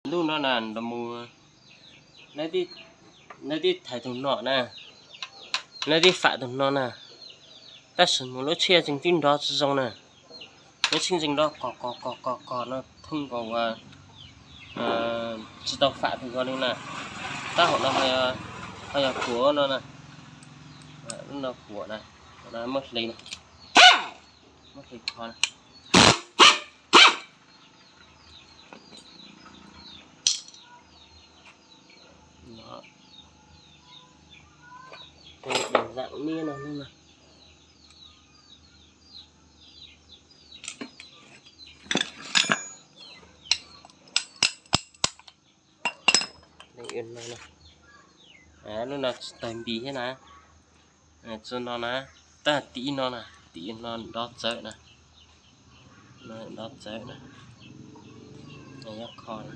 Ntuj no na, nrog mus, leej twb thaiv tus no na, leej twb fam tus no na, tab sis mus lub tsheb tseem twb nrov tsis zoo na. Lub tsheb tseem nrov kos kos kos kos kos no, thooj nkaus uas tsis tau fam tus ko li na. Tab hauv no ho yog kuam no na, lub no kuam na, muab hle na, muab hle kho na. Tej zaam niab no, lub no tsis tawg npis thiab na. Txug no na, tab tim no na, tim no nrov txawv na, nrov txawv na, nyob kho na.